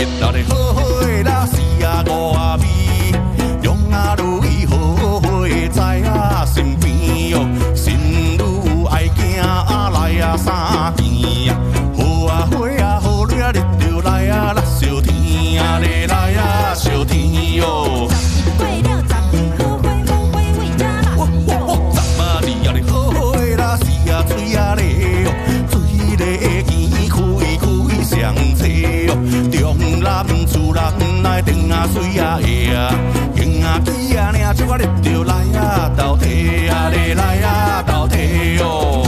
一啊咧好花啦，四啊五啊味，兩啊女好花在啊身邊喲，新女愛行啊來啊三更啊，好啊花啊好女啊，你著來啊來相天啊咧來啊相天喲。十一過了十，好花好花為遮嘛是喲。十啊二啊咧好花啦，四啊水啊咧喲，水咧見開開相妻喲，中南厝人來頂啊水啊下啊，行啊起啊領酒啊，你著來啊鬥提啊咧來啊鬥提喲。